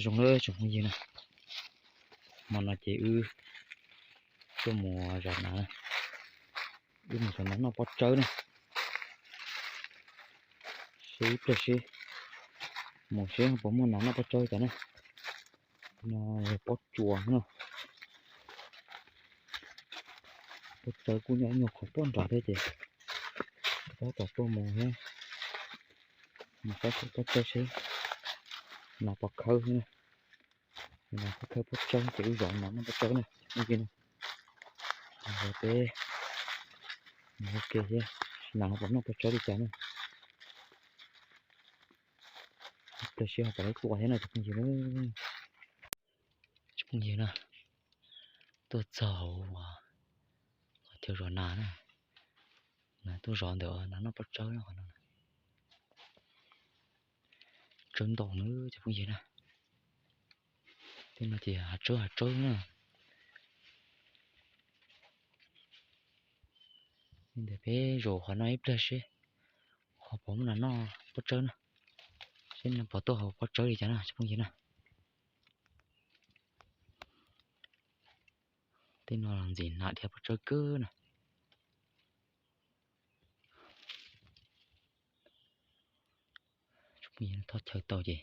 Zoo lawm tsoom phooj ywg na, hmo no ces wb tuaj mus zov nas, wb mus zov nas noj pob tsawb na. Seb ib pliag seb, mus seb puas muaj nas noj pob tsawb cas na. No yog pob tsuas no. Pob tsawb kuj nyob nyuag qhov pob nrad thiab ces tab tom tuaj mus thiab, mus saib pob tsawb seb nas puas khawb thiab na. Nas khawb khawb pob tsawb ces wb zov nas noj pob tsawb na. Ua ke na, zov peb mus ua ke thiab, nas puas noj pob tsawb li cas na. Ib pliag seb ho puas tau tua thiab no tsoom phooj ywg na. Tsoom phooj ywg na, tuaj txog hauv qhov chaw zov nas na, nas tuaj zov ntawm nas noj pob tsawb no, qhov no tsawb ntau na tsoom phooj ywg na. Tej no ces hav tsawb hav tsawb na. Li ntawd peb zaum qhov no ib pliag seb ho puas muaj nas noj pob tsawb na, seb puas tuaj hauv pob tsawb li cas na tsoom phooj ywg na. Tej no los ntxim hnav dhia pob tsawb kawg na. Tsoom phooj ywg, thoj chaw tau ces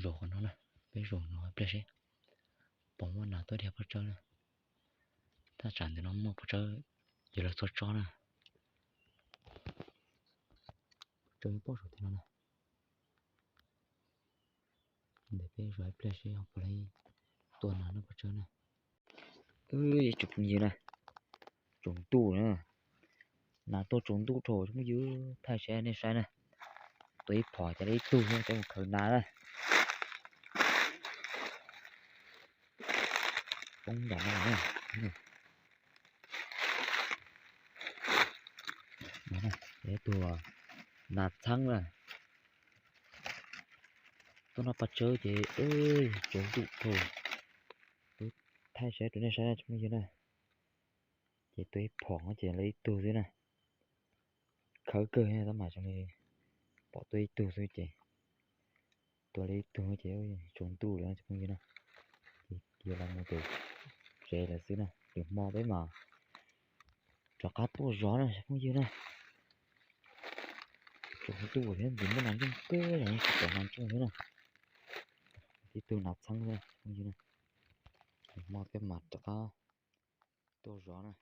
zaum qhov no na, peb zaum no ib pliag seb puas muaj nas tuaj dhia pob tsawb na. Thaj tsam ntawm no muaj pob tsawb, yog lawv txhob tsob na. Pob tsawb pob saum tej no na. Ntawm peb zaum ib pliag seb ho puas tau tua nas noj pob tsawb na. Tsoom phooj ywg na, tsaus ntuj na, nas tuaj tsaus ntuj dhau tsoom phooj ywg, thaij seb nej saib na. Tua ib phom ces li ib tug xwb, coj mus khaws nas na. Poob nram no na. Ib tug nas txheeb na. Tuaj noj pob tsawb ces tsaus ntuj dhau. Thaij seb rau nej saib na tsoom phooj ywg na. Ces tua ib phom ces li ib tug xwb na. Khawb kawg tab mas zoo li pom tua ib tug xwb ces, tua li ib tug ces tsaus ntuj lawm tsoom phooj ywg na. Ces yuav los mus tom tsev lawm xwb na, lwm hmo peb mam rov qab tuaj zov na tsoom phooj ywg na. Tsaus ntuj thiab ntxim muaj nas ntsooj kawg, tsis pom nas ntsooj thiab na. Ib tug nas txheeb xwb tsoom phooj ywg na. Lwm hmo peb mam rov qab tuaj zov na.